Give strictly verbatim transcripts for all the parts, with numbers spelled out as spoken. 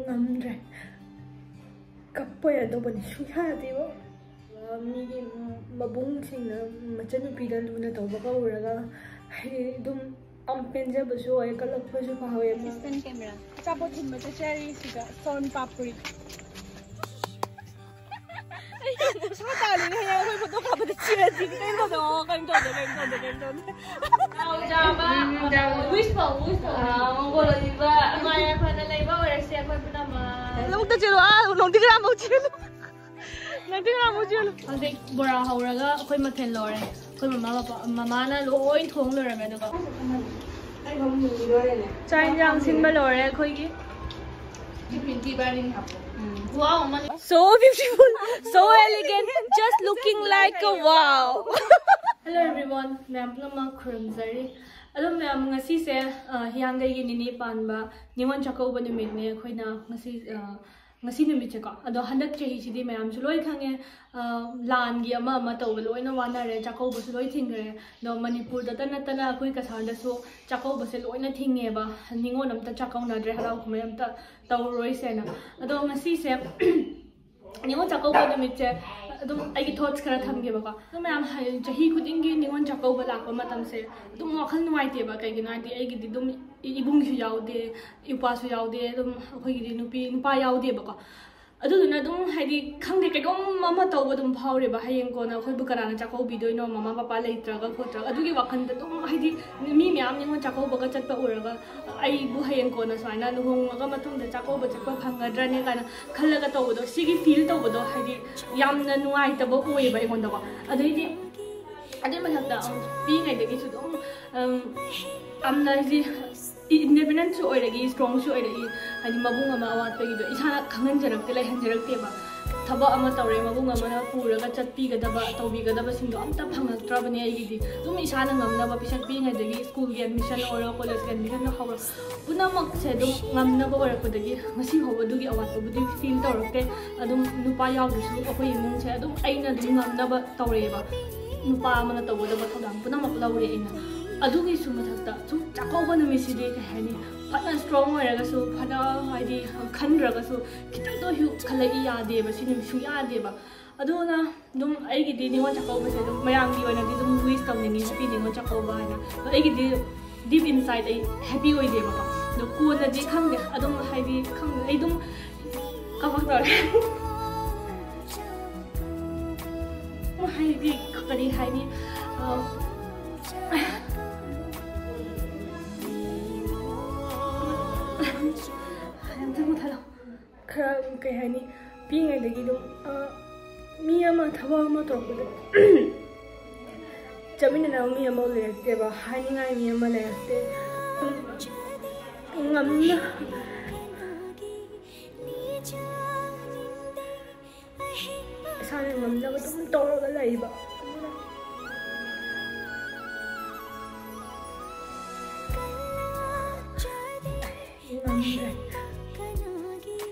ꯉꯝꯗ꯭ꯔꯦ꯫ ꯀꯞꯄ ꯑꯣꯏꯅ ꯇꯧꯕꯅꯤ, ꯁꯨꯡꯌꯥ ꯌꯥꯗꯦꯕ꯫ ꯃꯤꯒꯤ ꯃꯕꯨꯡꯁꯤꯡꯅ ꯃꯆꯟꯅꯨꯄꯤꯗ ꯂꯨꯅ ꯇꯧꯕꯒ ꯎꯔꯒ ꯍꯥꯏꯗꯤ ꯑꯗꯨꯝ ꯌꯥꯝ ꯄꯦꯟꯖꯕꯁꯨ ꯑꯣꯏ, ꯀꯜꯂꯛꯄꯁꯨ ꯐꯥꯎꯋꯦ꯫ Assistant camera. ꯑꯆꯥꯄꯣꯠ ꯊꯤꯟꯕ ꯆꯠꯆꯔꯤ ꯁꯤꯗ, ꯁꯣꯟ ꯄꯥꯄ꯭ꯔꯤ꯫ ꯁꯥ ꯇꯥꯜꯂꯤꯅꯦ, ꯍꯌꯦꯡ ꯑꯩꯈꯣꯏ ꯐꯣꯇꯣ ꯀꯥꯞꯄꯗ ꯆꯦꯜꯂꯗꯤ꯫ ꯀꯩꯝ ꯇꯧꯗꯦ, ꯑꯣ, ꯀꯩꯝ ꯇꯧꯗꯦ, ꯀꯩꯝ ꯇꯧꯗꯦ, ꯀꯩꯝ ꯇꯧꯗꯦ꯫ ꯎꯝ, ꯎꯝ, ꯎꯝ, ꯎꯝ꯫ ꯋꯤꯁ ꯐꯧ, ꯋꯤꯁ ꯐꯧ꯫ ꯑꯥ, ꯃꯪꯒꯣꯜ ꯑꯣꯏꯕ, ꯅꯨꯡꯉꯥꯏ ꯌꯥꯏꯐꯅ ꯂꯩꯕ ꯑꯣꯏꯔꯁꯦ ꯑꯩꯈꯣꯏ ꯄꯨꯝꯅꯃꯛ꯫ ꯂꯧꯕꯨꯛꯇ ꯆꯦꯜꯂꯨ, ꯑꯥ, ꯅꯣꯡꯗꯤ ꯈꯔ ꯑꯃꯨꯛ ꯆꯦꯜꯂꯨ꯫ ꯅꯣꯡꯗꯤ ꯈꯔ ꯑꯃꯨꯛ ꯆꯦꯜꯂꯨ꯫ ꯍꯧꯖꯤꯛ ꯕꯣꯔꯥ ꯍꯧꯔꯒ ꯑꯩꯈꯣꯏ ꯃꯊꯦꯜ ꯂꯣꯏꯔꯦ꯫ ꯑꯩꯈꯣꯏ ꯃꯃꯥ ꯕꯕꯥ, ꯃꯃꯥꯅ ꯂꯣꯏ ꯊꯣꯡ ꯂꯣꯏꯔꯝꯃꯦ꯫ ꯑꯗꯨꯒ ꯆꯥꯛ ꯌꯦꯟꯁꯥꯡ ꯁꯤꯟꯕ ꯂꯣꯏꯔꯦ ꯑꯩꯈꯣꯏꯒꯤ꯫ ꯎꯝ꯫ Wow, ꯑꯃꯅꯤ꯫ So beautiful, so elegant, just looking like a wow. Hello everyone, ꯃꯌꯥꯝ ꯄꯨꯝꯅꯃꯛ ꯈꯨꯔꯨꯝꯖꯔꯤ꯫ ꯑꯗꯣ ꯃꯌꯥꯝ, ꯉꯁꯤꯁꯦ, ꯑ, ꯍꯤꯌꯥꯡꯒꯩꯒꯤ ꯅꯤꯅꯤ ꯄꯥꯟꯕ ꯅꯤꯉꯣꯜ ꯆꯥꯛꯀꯧꯕ ꯅꯨꯃꯤꯠꯅꯦ꯫ ꯑꯩꯈꯣꯏꯅ ꯉꯁꯤ, ꯑ, ꯉꯁꯤ ꯅꯨꯃꯤꯠꯁꯦꯀꯣ꯫ ꯑꯗꯣ ꯍꯟꯗꯛ ꯆꯍꯤꯁꯤꯗꯤ ꯃꯌꯥꯝꯁꯨ ꯂꯣꯏ ꯈꯪꯉꯦ, ꯑ, ꯂꯥꯟꯒꯤ ꯑꯃ ꯑꯃ ꯇꯧꯕ ꯂꯣꯏꯅ ꯋꯥꯅꯔꯦ, ꯆꯥꯛꯀꯧꯕꯁꯨ ꯂꯣꯏ ꯊꯤꯡꯈ꯭ꯔꯦ꯫ ꯑꯗꯣ ꯃꯅꯤꯄꯨꯔꯗꯇ ꯅꯠꯇꯅ ꯑꯩꯈꯣꯏ ꯀꯁꯥꯔꯗꯁꯨ ꯆꯥꯛꯀꯧꯕꯁꯦ ꯂꯣꯏꯅ ꯊꯤꯡꯉꯦꯕ, ꯅꯤꯉꯣꯜ ꯑꯝꯇ ꯆꯥꯛꯀꯧꯅꯗ꯭ꯔꯦ, ꯍꯔꯥꯎ ꯀꯨꯝꯍꯩ ꯑꯝꯇ ꯇꯧꯔꯔꯣꯏꯁꯦꯅ꯫ ꯑꯗꯣ ꯉꯁꯤꯁꯦ ꯅꯤꯉꯣꯜ ꯆꯥꯛꯀꯧꯕ ꯅꯨꯃꯤꯠꯁꯦ ꯑꯗꯨꯝ ꯑꯩꯒꯤ ꯊꯣꯠꯁ ꯈꯔ ꯊꯝꯒꯦꯕꯀꯣ꯫ ꯑꯗꯨꯝ ꯃꯌꯥꯝ ꯍꯥꯏ-, ꯆꯍꯤ ꯈꯨꯗꯤꯡꯒꯤ ꯅꯤꯉꯣꯜ ꯆꯥꯛꯀꯧꯕ ꯂꯥꯛꯄ ꯃꯇꯝꯁꯦ ꯑꯗꯨꯝ ꯋꯥꯈꯜ ꯅꯨꯡꯉꯥꯏꯇꯦꯕ꯫ ꯀꯩꯒꯤꯅꯣ ꯍꯥꯏꯗꯤ ꯑꯩꯒꯤꯗꯤ ꯑꯗꯨꯝ ꯏ-, ꯏꯕꯨꯡꯁꯨ ꯌꯥꯎꯗꯦ, ꯏꯄꯥꯁꯨ ꯌꯥꯎꯗꯦ, ꯑꯗꯨꯝ ꯑꯩꯈꯣꯏꯒꯤꯗꯤ ꯅꯨꯄꯤ ꯅꯨꯄꯥ ꯌꯥꯎꯗꯦꯕꯀꯣ꯫ ꯑꯗꯨꯗꯨꯅ ꯑꯗꯨꯝ ꯍꯥꯏꯗꯤ ꯈꯪꯗꯦ, ꯀꯩꯅꯣꯝ ꯑꯃ ꯇꯧꯕ ꯑꯗꯨꯝ ꯐꯥꯎꯔꯦꯕ꯫ ꯍꯌꯦꯡ ꯀꯣꯟꯅ ꯑꯩꯈꯣꯏꯕꯨ ꯀꯅꯥꯅ ꯆꯥꯛꯀꯧꯕꯤꯗꯣꯏꯅꯣ, ꯃꯃꯥ ꯄꯄꯥ ꯂꯩꯇ꯭ꯔꯒ ꯈꯣꯠꯇ꯭ꯔꯒ, ꯑꯗꯨꯒꯤ ꯋꯥꯈꯜꯗ ꯑꯗꯨꯝ ꯍꯥꯏꯗꯤ ꯃꯤ ꯃꯌꯥꯝ ꯅꯤꯉꯣꯜ ꯆꯥꯛꯀꯧꯕꯒ ꯆꯠꯄ ꯎꯔꯒ ꯑꯩꯕꯨ ꯍꯌꯦꯡ ꯀꯣꯟꯅ ꯁꯨꯃꯥꯏꯅ ꯂꯨꯍꯣꯡꯉꯒ ꯃꯇꯨꯡꯗ ꯆꯥꯛꯀꯧꯕ ꯆꯠꯄ ꯐꯪꯒꯗ꯭ꯔꯅꯦ ꯀꯥꯏꯅ ꯈꯜꯂꯒ ꯇꯧꯕꯗꯣ, ꯁꯤꯒꯤ ꯐꯤꯜ ꯇꯧꯕꯗꯣ ꯍꯥꯏꯗꯤ ꯌꯥꯝꯅ ꯅꯨꯡꯉꯥꯏꯇꯕ ꯑꯣꯏꯌꯦꯕ ꯑꯩꯉꯣꯟꯗꯀꯣ꯫ ꯑꯗꯩꯗꯤ ꯑꯗꯨꯏ ꯃꯊꯛꯇ, ꯑꯝ, ꯄꯤꯛꯏꯉꯩꯗꯒꯤꯁꯨ ꯑꯗꯨꯝ, ꯑꯝ, ꯌꯥꯝꯅ ꯍꯥꯏꯗꯤ ꯏꯟꯗꯤꯄꯦꯟꯗꯦꯟꯁꯨ ꯑꯣꯏꯔꯛꯏ, ꯁ꯭ꯇ꯭ꯔꯣꯡꯁꯨ ꯑꯣꯏꯔꯛꯏ꯫ ꯍꯥꯏꯗꯤ ꯃꯕꯨꯡ ꯑꯃ ꯑꯋꯥꯠꯄꯒꯤꯗꯣ ꯏꯁꯥꯅ ꯈꯪꯍꯟꯖꯔꯛꯇꯦ, ꯂꯩꯍꯟꯖꯔꯛꯇꯦꯕ꯫ ꯊꯕꯛ ꯑꯃ ꯇꯧꯔꯦ, ꯃꯕꯨꯡ ꯑꯃꯅ ꯄꯨꯔꯒ ꯆꯠꯄꯤꯒꯗꯕ, ꯇꯧꯕꯤꯒꯗꯕꯁꯤꯡꯗꯣ ꯑꯝꯇ ꯐꯪꯉꯛꯇ꯭ꯔꯕꯅꯦ ꯑꯩꯒꯤꯗꯤ꯫ ꯑꯗꯨꯝ ꯏꯁꯥꯅ ꯉꯝꯅꯕ ꯄꯤꯁꯛ ꯄꯤꯛꯏꯉꯩꯗꯒꯤ ꯁ꯭ꯀꯨꯜꯒꯤ ꯑꯦꯗꯃꯤꯁꯟ ꯑꯣꯏꯔꯣ, ꯀꯣꯂꯦꯖꯀꯤ ꯑꯦꯗꯃꯤꯁꯟ ꯍꯧꯔꯣ, ꯄꯨꯝꯅꯃꯛꯁꯦ ꯑꯗꯨꯝ ꯉꯝꯅꯕ ꯑꯣꯏꯔꯛꯄꯗꯒꯤ ꯉꯁꯤ ꯐꯥꯎꯕ ꯑꯗꯨꯒꯤ ꯑꯋꯥꯠꯄꯕꯨꯗꯤ ꯐꯤꯜ ꯇꯧꯔꯛꯇꯦ꯫ ꯑꯗꯨꯝ ꯅꯨꯄꯥ ꯌꯥꯎꯗ꯭ꯔꯁꯨ ꯑꯩꯈꯣꯏ ꯏꯃꯨꯡꯁꯦ ꯑꯗꯨꯝ ꯑꯩꯅ ꯑꯗꯨꯝ ꯉꯝꯅꯕ ꯇꯧꯔꯛꯑꯦꯕ꯫ ꯅꯨꯄꯥ ꯑꯃꯅ ꯇꯧꯒꯗꯕ ꯊꯧꯗꯥꯡ ꯄꯨꯝꯅꯃꯛ ꯂꯧꯔꯦ ꯑꯩꯅ꯫ ꯑꯗꯨꯒꯤꯁꯨ ꯃꯊꯛꯇ ꯁꯨꯝ ꯆꯥꯛꯀꯧꯕ ꯅꯨꯃꯤꯠꯁꯤꯗꯤ ꯀꯩ ꯍꯥꯏꯅꯤ, ꯐꯅ ꯏꯁꯇ꯭ꯔꯣꯡ ꯑꯣꯏꯔꯒꯁꯨ, ꯐꯅ ꯍꯥꯏꯗꯤ ꯈꯟꯗ꯭ꯔꯒꯁꯨ, ꯈꯤꯇꯪꯗ ꯑꯣꯏꯁꯨ ꯈꯜꯂꯛꯏ ꯌꯥꯗꯦꯕ, ꯁꯤ ꯅꯨꯃꯤꯠ ꯁꯨꯡꯌꯥ ꯌꯥꯗꯦꯕ꯫ ꯑꯗꯨꯅ ꯑꯗꯨꯝ ꯑꯩꯒꯤꯗꯤ ꯅꯤꯉꯣꯜ ꯆꯥꯛꯀꯧꯕꯁꯦ ꯑꯗꯨꯝ ꯃꯌꯥꯝꯒꯤ ꯑꯣꯏꯅꯗꯤ ꯑꯗꯨꯝ ꯋꯤꯁ ꯇꯧꯅꯤꯡꯉꯤ, ꯍꯦꯄꯤ ꯅꯤꯉꯣꯜ ꯆꯥꯛꯀꯧꯕ ꯍꯥꯏꯅ꯫ ꯑꯗꯣ ꯑꯩꯒꯤꯗꯤ ꯗꯤꯞ ꯏꯟꯁꯥꯏꯠ ꯑꯩ ꯍꯦꯄꯤ ꯑꯣꯏꯗꯦꯕꯀꯣ꯫ ꯑꯗꯣ ꯀꯣꯟꯅꯗꯤ ꯈꯪꯗꯦ, ꯑꯗꯨꯝ ꯍꯥꯏꯗꯤ ꯈꯪꯗꯦ, ꯑꯩ ꯑꯗꯨꯝ ꯀꯕꯛ ꯇꯧꯔꯦ꯫ ꯍꯥꯏꯗꯤ ꯀꯔꯤ ꯍꯥꯏꯅꯤ, ꯑ, ꯑꯝꯇ ꯃꯨꯊꯠꯂꯣ꯫ ꯈꯔ ꯀꯩ ꯍꯥꯏꯅꯤ, ꯄꯤꯛꯏꯉꯩꯗꯒꯤ ꯑꯗꯨꯝ, ꯑ, ꯃꯤ ꯑꯃ ꯊꯕꯛ ꯑꯃ ꯇꯧꯔꯛꯄꯗ ꯆꯠꯃꯤꯟꯅꯅꯕ ꯃꯤ ꯑꯃ ꯂꯩꯔꯛꯇꯦꯕ, ꯍꯥꯏꯅꯤꯡꯉꯥꯏ ꯃꯤ ꯑꯃ ꯂꯩꯔꯛꯇꯦ꯫ ꯑꯗꯨꯝ ꯉꯝꯅ ꯏꯁꯥꯅ ꯉꯝꯅꯕ ꯑꯗꯨꯝ ꯇꯧꯔꯒ ꯂꯩꯕ꯫ ꯉꯝꯗ꯭ꯔꯦ꯫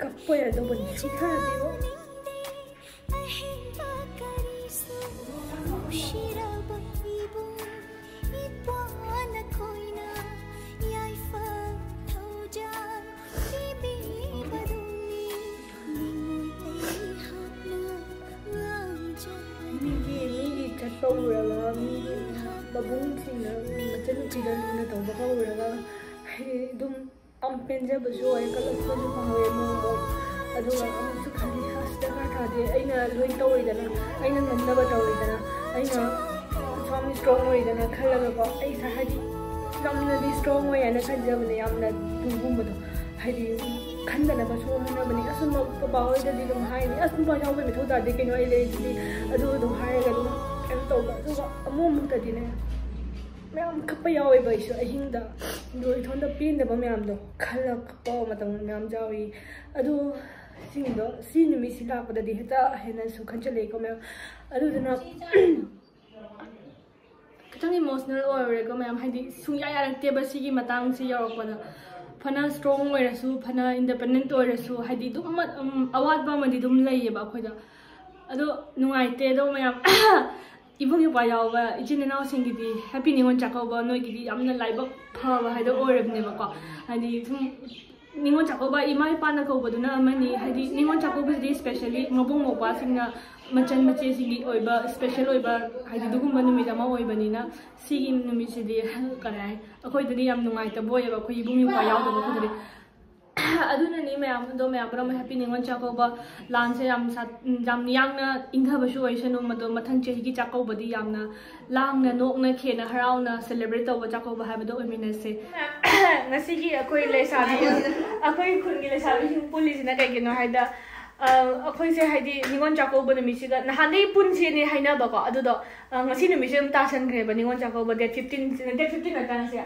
ꯀꯞꯄ ꯌꯥꯗꯧꯕꯅꯤ꯫ ꯁꯤ ꯈꯔꯗꯤꯕꯣ꯫ ꯃꯤꯒꯤ, ꯃꯤꯒꯤ ꯆꯠꯄ ꯎꯔꯒ, ꯃꯤꯒꯤ ꯃꯕꯨꯡꯁꯤꯡꯅ, ꯃꯆꯟꯅꯨꯄꯤꯗ ꯂꯨꯅ ꯇꯧꯕꯒ ꯎꯔꯒ, ꯍꯥꯏꯗꯤ ꯑꯗꯨꯝ ꯌꯥꯝ ꯄꯦꯟꯖꯕꯁꯨ ꯑꯣꯏ, ꯀꯜꯂꯛꯄꯁꯨ ꯐꯥꯎꯋꯦ ꯑꯃꯨꯛ ꯑꯃꯨꯛ꯫ ꯑꯗꯨꯒ ꯑꯃꯨꯛꯁꯨ ꯈꯜꯂꯤ, "ꯑꯁ, ꯗꯔꯀꯥꯔ ꯇꯥꯗꯦ, ꯑꯩꯅ ꯂꯣꯏ ꯇꯧꯔꯤꯗꯅ, ꯑꯩꯅ ꯉꯝꯅꯕ ꯇꯧꯔꯤꯗꯅ, ꯑꯩꯅ ꯌꯥꯝ ꯏꯁꯇ꯭ꯔꯣꯡ ꯑꯣꯏꯗꯅ" ꯈꯜꯂꯒꯀꯣ, ꯑꯩ ꯏꯁꯥ ꯍꯥꯏꯗꯤ ꯌꯥꯝꯅꯗꯤ ꯏꯁꯇ꯭ꯔꯣꯡ ꯑꯣꯏ ꯍꯥꯏꯅ ꯈꯟꯖꯕꯅꯦ, ꯌꯥꯝꯅ ꯑꯗꯨꯒꯨꯝꯕꯗꯣ ꯍꯥꯏꯗꯤ ꯈꯟꯗꯅꯕꯁꯨ ꯍꯣꯠꯅꯕꯅꯦ꯫ ꯑꯁ, ꯃ-, ꯄꯄꯥ ꯍꯣꯏꯗꯗꯤ ꯑꯗꯨꯝ ꯍꯥꯏꯅꯤ, "ꯑꯁ, ꯅꯨꯄꯥ ꯌꯥꯎꯕꯩ ꯃꯊꯧ ꯇꯥꯗꯦ ꯀꯩꯅꯣ, ꯑꯩ ꯂꯩꯔꯤꯁꯤꯗꯤ", ꯑꯗꯨ ꯑꯗꯨꯝ ꯍꯥꯏꯔꯒ ꯑꯗꯨꯝ ꯀꯩꯅꯣ ꯇꯧꯕ꯫ ꯑꯗꯨꯒ ꯑꯃꯨꯛ ꯑꯃꯨꯛꯇꯗꯤꯅꯦ, ꯃꯌꯥꯝ ꯀꯞꯄ ꯌꯥꯎꯋꯦꯕ ꯑꯩꯁꯨ ꯑꯍꯤꯡꯗ꯫ ꯑꯗꯣ ꯏꯊꯣꯟꯗ ꯄꯦꯟꯗꯕ ꯃꯌꯥꯝꯗꯣ ꯈꯜꯂꯒ ꯀꯞꯄ ꯃꯇꯝ ꯃꯌꯥꯝ ꯌꯥꯎꯏ꯫ ꯑꯗꯣ ꯁꯤꯡꯗꯣ, ꯁꯤ ꯅꯨꯃꯤꯠꯁꯤ ꯂꯥꯛꯄꯗꯗꯤ ꯍꯦꯛꯇ ꯍꯦꯟꯅꯁꯨ ꯈꯟꯖꯤꯜꯂꯛꯏꯀꯣ ꯃꯌꯥꯝ꯫ ꯑꯗꯨꯗꯨꯅ ꯈꯤꯇꯪ ꯏꯃꯣꯁꯅꯦꯜ ꯑꯣꯏꯔꯦꯀꯣ ꯃꯌꯥꯝ, ꯍꯥꯏꯗꯤ ꯁꯨꯡꯌꯥ ꯌꯥꯔꯛꯇꯦꯕ ꯁꯤꯒꯤ ꯃꯇꯥꯡꯁꯤ ꯌꯧꯔꯛꯄꯗ꯫ ꯐꯅ ꯏꯁꯇ꯭ꯔꯣꯡ ꯑꯣꯏꯔꯁꯨ, ꯐꯅ ꯏꯟꯗꯤꯄꯦꯟꯗꯦꯟꯠ ꯑꯣꯏꯔꯁꯨ, ꯍꯥꯏꯗꯤ ꯑꯗꯨꯝ ꯑꯃ-, ꯎꯝ, ꯑꯋꯥꯠꯄ ꯑꯃꯗꯤ ꯑꯗꯨꯝ ꯂꯩꯌꯦꯕ ꯑꯩꯈꯣꯏꯗ꯫ ꯑꯗꯣ ꯅꯨꯡꯉꯥꯏꯇꯦ꯫ ꯑꯗꯣ ꯃꯌꯥꯝ, ꯏꯕꯨꯡ ꯏꯄ꯭ꯋꯥ ꯌꯥꯎꯕ ꯏꯆꯤꯟ ꯏꯅꯥꯎꯁꯤꯡꯒꯤꯗꯤ ꯍꯦꯄꯤ ꯅꯤꯉꯣꯜ ꯆꯥꯛꯀꯧꯕ ꯅꯣꯏꯒꯤꯗꯤ ꯌꯥꯝꯅ ꯂꯥꯏꯕꯛ ꯐꯕ ꯍꯥꯏꯗꯣ ꯑꯣꯏꯔꯕꯅꯦꯕꯀꯣ꯫ ꯍꯥꯏꯗꯤ ꯁꯨꯝ ꯅꯤꯉꯣꯜ ꯆꯥꯛꯀꯧꯕ ꯏꯃꯥ ꯏꯄꯥꯅ ꯀꯧꯕꯗꯨꯅ ꯑꯃꯅꯤ, ꯍꯥꯏꯗꯤ ꯅꯤꯉꯣꯜ ꯆꯥꯛꯀꯧꯕꯁꯤꯗꯤ especially ꯃꯕꯨꯡ ꯃꯧꯄ꯭ꯋꯥꯁꯤꯡꯅ ꯃꯆꯟ ꯃꯆꯦꯁꯤꯡꯒꯤ ꯑꯣꯏꯕ special ꯑꯣꯏꯕ ꯍꯥꯏꯗꯤ ꯑꯗꯨꯒꯨꯝꯕ ꯅꯨꯃꯤꯠ ꯑꯃ ꯑꯣꯏꯕꯅꯤꯅ ꯁꯤꯒꯤ ꯅꯨꯃꯤꯠꯁꯤꯗꯤ ꯀꯔꯤ ꯍꯥꯏ, ꯑꯩꯈꯣꯏꯗꯗꯤ ꯌꯥꯝ ꯅꯨꯡꯉꯥꯏꯇꯕ ꯑꯣꯏꯌꯦꯕ ꯑꯩꯈꯣꯏ ꯏꯕꯨꯡ ꯏꯄ꯭ꯋꯥ ꯌꯥꯎꯗꯕ ꯑꯩꯈꯣꯏꯗꯗꯤ꯫ ꯑꯗꯨꯅꯅꯤ ꯃꯌꯥꯝ ꯑꯗꯣ ꯃꯌꯥꯝ ꯄꯨꯝꯅꯃꯛ ꯍꯦꯄꯤ ꯅꯤꯉꯣꯜ ꯆꯥꯛꯀꯧꯕ꯫ ꯂꯥꯟꯁꯦ ꯌꯥꯝ ꯁꯥ-, ꯌꯥꯝ ꯌꯥꯡꯅ ꯏꯪꯊꯕꯁꯨ ꯑꯣꯏꯁꯅꯨ, ꯃꯗꯣ ꯃꯊꯪ ꯆꯍꯤꯒꯤ ꯆꯥꯛꯀꯧꯕꯗꯤ ꯌꯥꯝꯅ ꯂꯥꯡꯅ ꯅꯣꯛꯅ ꯈꯦꯅ ꯍꯔꯥꯎꯅ celebrate ꯇꯧꯕ ꯆꯥꯛꯀꯧꯕ ꯍꯥꯏꯕꯗꯣ ꯑꯣꯏꯃꯤꯟꯅꯁꯦ꯫ ꯉꯁꯤꯒꯤ ꯑꯩꯈꯣꯏ ꯂꯩꯁꯥꯕꯤ, ꯑꯩꯈꯣꯏ ꯈꯨꯟꯒꯤ ꯂꯩꯁꯥꯕꯤꯁꯤꯡ ꯄꯨꯜꯂꯤꯁꯤꯅ ꯀꯩꯒꯤꯅꯣ ꯍꯥꯏꯗ, ꯑ, ꯑꯩꯈꯣꯏꯁꯦ ꯍꯥꯏꯗꯤ ꯅꯤꯉꯣꯜ ꯆꯥꯛꯀꯧꯕ ꯅꯨꯃꯤꯠꯁꯤꯒ ꯅꯍꯥꯟꯗꯩ ꯄꯨꯟꯁꯦꯅꯦ ꯍꯥꯏꯅꯕꯀꯣ꯫ ꯑꯗꯨꯗꯣ, ꯑ, ꯉꯁꯤ ꯅꯨꯃꯤꯠꯁꯦ ꯑꯗꯨꯝ ꯇꯥꯁꯟꯈ꯭ꯔꯦꯕ, Ningol Chakkouba date fifteen, date fifteen ꯅꯠꯇ꯭ꯔꯥ ꯉꯁꯤ?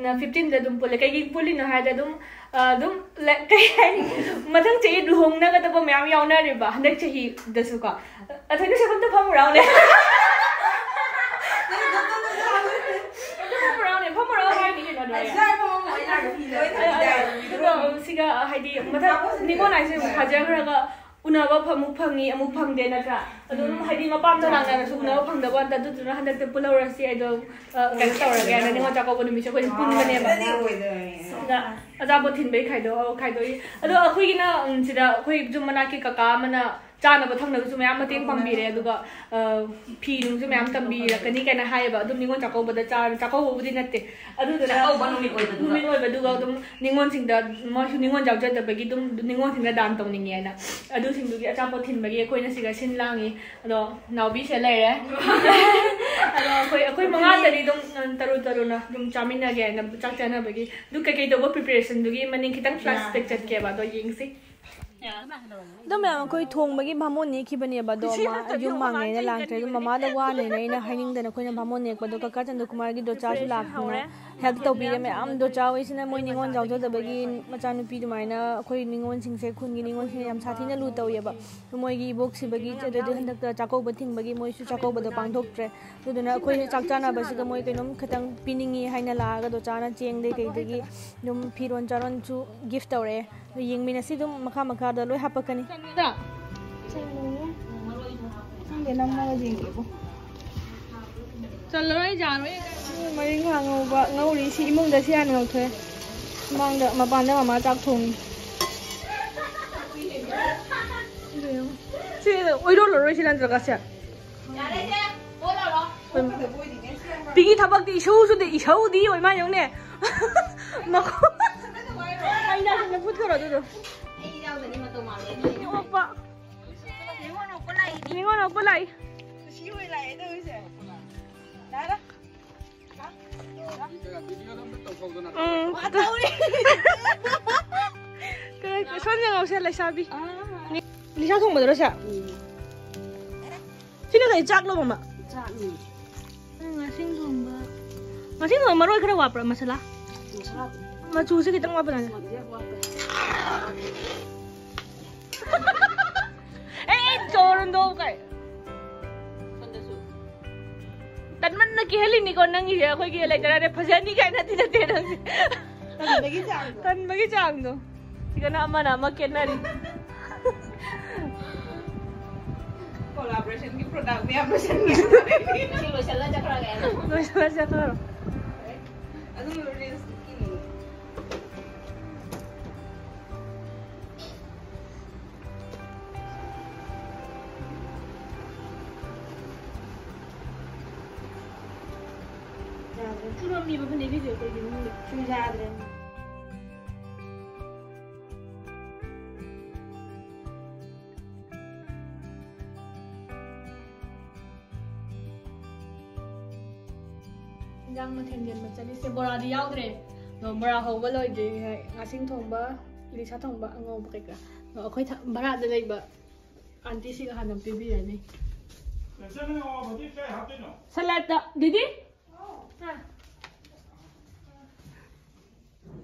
ꯅ fifteenꯗ ꯑꯗꯨꯝ ꯄꯨꯜꯂꯦ꯫ ꯀꯩꯒꯤ ꯄꯨꯜꯂꯤꯅꯣ ꯍꯥꯏꯔꯗꯤ ꯑꯗꯨꯝ, ꯑ, ꯑꯗꯨꯝ ꯂ-, ꯀꯩ ꯍꯥꯏꯅꯤ, ꯃꯊꯪ ꯆꯍꯤ ꯂꯨꯍꯣꯡꯅꯒꯗꯕ ꯃꯌꯥꯝ ꯌꯥꯎꯅꯔꯤꯕ ꯍꯟꯗꯛ ꯆꯍꯤꯗꯁꯨꯀꯣ꯫ ꯑꯊꯣꯏꯅ ꯁꯦ ꯑꯝꯇ ꯐꯝꯃꯨꯔꯥꯎꯅꯦ꯫ ꯑꯝꯇ ꯐꯝꯃꯨꯔꯥꯎꯅꯦ, ꯐꯝꯃꯨꯔꯥꯎ ꯍꯥꯏꯅꯤ ꯀꯩꯅꯣ ꯑꯗꯣ ꯑꯩ꯫ ꯑꯗꯣ ꯁꯤꯒ ꯍꯥꯏꯗꯤ ꯃꯊꯪ ꯅꯤꯉꯣꯜ ꯍꯥꯏꯁꯦ ꯑꯃꯨꯛ ꯊꯥꯖꯈ꯭ꯔꯒ ꯎꯅꯕ ꯐ-, ꯑꯃꯨꯛ ꯐꯪꯉꯤ, ꯑꯃꯨꯛ ꯐꯪꯗꯦ ꯅꯠꯇ꯭ꯔꯥ? ꯑꯗꯨꯝ ꯍꯥꯏꯗꯤ ꯃꯄꯥꯝꯗ ꯂꯥꯛꯅꯔꯁꯨ ꯎꯅꯕ ꯐꯪꯗꯕ ꯋꯥꯅꯤ꯫ ꯑꯗꯨꯗꯨꯅ ꯍꯟꯗꯛꯇꯤ ꯄꯨꯜꯍꯧꯔꯁꯤ꯫ ꯑꯗꯣ, ꯑ, ꯀꯩꯅꯣ ꯇꯧꯔꯒꯦ ꯍꯥꯏꯅ ꯅꯤꯉꯣꯜ ꯆꯥꯛꯀꯧꯕ ꯅꯨꯃꯤꯠꯁꯦ ꯑꯩꯈꯣꯏꯁꯦ ꯄꯨꯟꯕꯅꯦꯕ꯫ ꯑꯗ ꯑꯆꯥꯄꯣꯠ ꯊꯤꯟꯕꯩ ꯈꯥꯏꯗꯣꯛ-, ꯈꯥꯏꯗꯣꯛꯏ꯫ ꯑꯗꯣ ꯑꯩꯈꯣꯏꯒꯤꯅ, ꯎꯝ, ꯁꯤꯗ ꯑꯩꯈꯣꯏ ꯌꯨꯝ ꯃꯅꯥꯛꯀꯤ ꯀꯀꯥ ꯑꯃꯅ ꯆꯥꯅꯕ ꯊꯛꯅꯕꯁꯨ ꯃꯌꯥꯝ ꯃꯇꯦꯡ ꯄꯥꯡꯕꯤꯔꯦ꯫ ꯑꯗꯨꯒ, ꯑ, ꯐꯤ ꯅꯨꯡꯁꯨ ꯃꯌꯥꯝ ꯇꯝꯕꯤꯔꯛꯀꯅꯤ ꯀꯥꯏꯅ ꯍꯥꯏꯌꯦꯕ꯫ ꯑꯗꯨꯝ ꯅꯤꯉꯣꯜ ꯆꯥꯛꯀꯧꯕꯗ ꯆꯥ-, ꯆꯥꯛꯀꯧꯕꯕꯨꯗꯤ ꯅꯠꯇꯦ꯫ ꯑꯗꯨꯗꯨꯅ ꯆꯥꯛꯀꯧꯕ ꯅꯨꯃꯤꯠ ꯑꯣꯏꯕꯗꯨꯒ꯫ ꯅꯨꯃꯤꯠ ꯑꯣꯏꯕꯗꯨꯒ ꯑꯗꯨꯝ ꯅꯤꯉꯣꯜꯁꯤꯡꯗ, ꯃꯣꯏꯁꯨ ꯅꯤꯉꯣꯜ ꯌꯥꯎꯖꯗꯕꯒꯤ ꯑꯗꯨꯝ ꯅꯤꯉꯣꯜꯁꯤꯡꯗ ꯗꯥꯟ ꯇꯧꯅꯤꯡꯉꯦꯅ ꯑꯗꯨꯁꯤꯡꯗꯨꯒꯤ ꯑꯆꯥꯄꯣꯠ ꯊꯤꯟꯕꯒꯤ ꯑꯩꯈꯣꯏꯅ ꯁꯤꯗ ꯁꯤꯟ ꯂꯥꯡꯉꯤ꯫ ꯑꯗꯣ ꯅꯥꯎꯕꯤꯁꯦ ꯂꯩꯔꯦ꯫ ꯑꯗꯣ ꯑꯩꯈꯣꯏ, ꯑꯩꯈꯣꯏ ꯃꯉꯥꯗꯗꯤ ꯑꯗꯨꯝ, ꯎꯝ, ꯇꯔꯨ ꯇꯔꯨꯅ ꯑꯗꯨꯝ ꯆꯥꯃꯤꯟꯅꯒꯦ ꯍꯥꯏꯅ ꯆꯥꯛ ꯆꯥꯅꯕꯒꯤ꯫ ꯑꯗꯨ ꯀꯩꯀꯩ ꯇꯧꯕ preparationꯗꯨꯒꯤ ꯃꯅꯤꯡ ꯈꯤꯇꯪ flashback ꯆꯠꯀꯦꯕ꯫ ꯑꯗꯣ ꯌꯦꯡꯁꯤ꯫ ꯑꯗꯣ ꯃꯌꯥꯝ ꯑꯩꯈꯣꯏ ꯊꯣꯡꯕꯒꯤ ꯚꯥꯃꯣꯟ ꯅꯦꯛꯈꯤꯕꯅꯦꯕ꯫ ꯑꯗꯣ ꯃꯥ ꯌꯨꯝ ꯃꯥꯡꯉꯦꯅ ꯂꯥꯛꯇ꯭ꯔꯦ꯫ ꯑꯗꯨꯝ ꯃꯃꯥꯗ ꯋꯥꯅꯦꯅ ꯑꯩꯅ ꯍꯥꯏꯅꯤꯡꯗꯅ ꯑꯩꯈꯣꯏꯅ ꯚꯥꯃꯣꯟ ꯅꯦꯛꯄꯗꯣ ꯀꯀꯥ ꯆꯟꯗ꯭ꯔꯀꯨꯃꯥꯔꯒꯤ ꯗꯣꯆꯥꯁꯨ ꯂꯥꯛꯇꯅ help ꯇꯧꯕꯤꯔꯦ ꯃꯌꯥꯝ꯫ ꯗꯣꯆꯥ ꯍꯣꯏꯁꯤꯅ ꯃꯣꯏ ꯅꯤꯉꯣꯜ ꯌꯥꯎꯖꯗꯕꯒꯤ ꯃꯆꯥꯅꯨꯄꯤ ꯑꯗꯨꯃꯥꯏꯅ ꯑꯩꯈꯣꯏ ꯅꯤꯉꯣꯜꯁꯤꯡꯁꯦ, ꯈꯨꯟꯒꯤ ꯅꯤꯉꯣꯜꯁꯤꯡꯅ ꯌꯥꯝ ꯁꯥꯊꯤꯅ ꯂꯨ ꯇꯧꯋꯦꯕ꯫ ꯃꯣꯏꯒꯤ ꯏꯕꯣꯛ ꯁꯤꯕꯒꯤ, ꯑꯗꯨꯗꯤ ꯍꯟꯗꯛꯇ ꯆꯥꯛꯀꯧꯕ ꯊꯤꯡꯕꯒꯤ ꯃꯣꯏꯁꯨ ꯆꯥꯛꯀꯧꯕꯗꯣ ꯄꯥꯡꯊꯣꯛꯇ꯭ꯔꯦ꯫ ꯑꯗꯨꯗꯨꯅ ꯑꯩꯈꯣꯏ ꯆꯥꯛ ꯆꯥꯅꯕꯁꯤꯗ ꯃꯣꯏ ꯀꯩꯅꯣꯝ ꯈꯤꯇꯪ ꯄꯤꯅꯤꯡꯉꯤ ꯍꯥꯏꯅ ꯂꯥꯛꯑꯒ ꯗꯣꯆꯥꯅ ꯆꯦꯡꯗꯩ ꯀꯩꯗꯒꯤ ꯑꯗꯨꯝ ꯐꯤꯔꯣꯟ ꯆꯥꯔꯣꯟꯁꯨ gift ꯇꯧꯔꯛꯑꯦ꯫ ꯑꯗꯨ ꯌꯦꯡꯃꯤꯟꯅꯁꯤ ꯑꯗꯨꯝ ꯃꯈꯥ ꯃꯈꯥꯗ ꯂꯣꯏ ꯍꯥꯞꯄꯛꯀꯅꯤ꯫ ꯈꯪꯗꯦ, ꯅꯝꯃꯒ ꯌꯦꯡꯒꯦꯕꯨ꯫ ꯆꯜꯂꯔꯣꯏ, ꯌꯥꯔꯣꯏ꯫ ꯃꯔꯤꯡꯈꯥ ꯉꯧꯕ ꯉꯧꯔꯤ꯫ ꯁꯤ ꯏꯃꯨꯡꯗ ꯁꯤ ꯍꯥꯟꯅ ꯉꯧꯊꯣꯛꯑꯦ꯫ ꯃꯃꯥꯡꯗ, ꯃꯄꯥꯟꯗ ꯃꯃꯥ ꯆꯥꯛ ꯊꯣꯡꯉꯤ꯫ ꯁꯤ ꯑꯣꯏꯔꯣꯜꯂꯔꯣꯏ ꯁꯤ ꯅꯠꯇ꯭ꯔꯒ ꯁꯦ? ꯄꯤꯒꯤ ꯊꯕꯛꯇꯤ ꯏꯁꯧ ꯁꯨꯗꯦ, ꯏꯁꯧꯗꯤ ꯑꯣꯏ ꯃꯥ ꯌꯦꯡꯉꯨꯅꯦ꯫ ꯃꯈꯣꯡ ꯑꯩꯅ ꯁꯤꯗ ꯐꯨꯠꯈ꯭ꯔꯣ ꯑꯗꯨꯗꯣ꯫ ꯑꯣꯛꯄ꯫ ꯅꯤꯉꯣꯜ ꯑꯣꯛꯄ ꯂꯥꯛꯏ꯫ ꯎꯝ꯫ ꯀꯩ, ꯁꯣꯝꯗ ꯉꯥꯎꯁꯦ, ꯂꯩꯁꯥꯕꯤ꯫ ꯂꯤꯁꯥ ꯊꯣꯡꯕꯗꯨꯔꯣ ꯁꯦ? ꯁꯤꯅ ꯀꯩ ꯆꯥꯛꯂꯣ, ꯃꯃꯥ? ꯆꯥꯛꯅꯤ꯫ ꯎꯝ, ꯉꯥꯁꯤꯡ ꯊꯣꯡꯕ꯫ ꯉꯥꯁꯤꯡ ꯊꯣꯡꯕ ꯃꯔꯣꯏ ꯈꯔ ꯋꯥꯠꯄ꯭ꯔꯥ, ꯃꯁꯥꯂꯥ? ꯃꯁꯥꯂꯥ꯫ ꯃꯆꯨꯁꯦ ꯈꯤꯇꯪ ꯋꯥꯠꯄ ꯃꯥꯜꯂꯦ꯫ ꯃꯆꯨꯁꯦ ꯋꯥꯠꯄ꯫ ꯑꯦ, ꯑꯦ, ꯆꯣꯔꯟꯗꯣ ꯀꯥꯏ꯫ ꯁꯣꯝꯗꯁꯨ꯫ ꯇꯟꯃꯟꯅ ꯀꯦꯍꯜꯂꯤꯅꯤꯀꯣ ꯅꯪꯒꯤꯁꯦ, ꯑꯩꯈꯣꯏꯒꯤ ꯂꯩꯇꯔꯥꯗꯤ ꯐꯖꯅꯤ ꯀꯥꯏꯅꯗꯤ ꯅꯠꯇꯦ ꯅꯪꯁꯦ꯫ ꯇꯟꯕꯒꯤ ꯆꯥꯡꯗꯣ꯫ ꯇꯟꯕꯒꯤ ꯆꯥꯡꯗꯣ꯫ ꯁꯤꯒꯅ ꯑꯃꯅ ꯑꯃ ꯀꯦꯟꯅꯔꯤ꯫ Collaborationꯒꯤ product ꯃꯌꯥꯝ ꯂꯣꯏꯁꯟꯈ꯭ꯔꯦ꯫ ꯁꯤ ꯂꯣꯏꯁꯜꯂ ꯆꯠꯈ꯭ꯔꯒꯦ꯫ ꯂꯣꯏꯁꯜꯂ ꯆꯠꯈ꯭ꯔꯣ꯫ ꯑꯗꯨꯝ reels ꯏꯅꯤ꯫ ꯌꯥꯗ꯭ꯔꯦ꯫ ꯆꯨꯔꯝꯃꯤꯕ ꯐꯅꯦꯛ ꯐꯤꯁꯦ ꯀꯩꯒꯤꯅꯣ ꯈꯪꯗꯦ꯫ ꯁꯨꯝ ꯌꯥꯗ꯭ꯔꯦ꯫ ꯏꯟꯖꯥꯡ ꯃꯊꯦꯜ ꯌꯦꯟꯕ ꯆꯠꯂꯤꯁꯦ꯫ ꯕꯣꯔꯥꯗꯤ ꯌꯥꯎꯗ꯭ꯔꯦ꯫ ꯑꯗꯣ ꯕꯣꯔꯥ ꯍꯧꯕ ꯂꯣꯏꯗ꯭ꯔꯤ꯫ ꯉꯥꯁꯤꯡ ꯊꯣꯡꯕ, ꯏꯂꯤꯁꯥ ꯊꯣꯡꯕ, ꯑꯉꯧꯕ ꯀꯩꯀꯥ꯫ ꯑꯗꯣ ꯑꯩꯈꯣꯏ ꯊ-, ꯚꯔꯥꯗ ꯂꯩꯕ ꯑꯟꯇꯤꯁꯤꯒ ꯍꯥꯟꯅ ꯄꯤꯕꯤꯔꯅꯤ꯫ ꯅꯆꯟꯅ ꯑꯋꯥꯕꯗꯤ ꯀꯥꯏ ꯍꯥꯞꯇꯣꯏꯅꯣ? ꯁꯂꯥꯠꯇ꯫ ꯗꯤꯗꯤ? ꯑꯥ꯫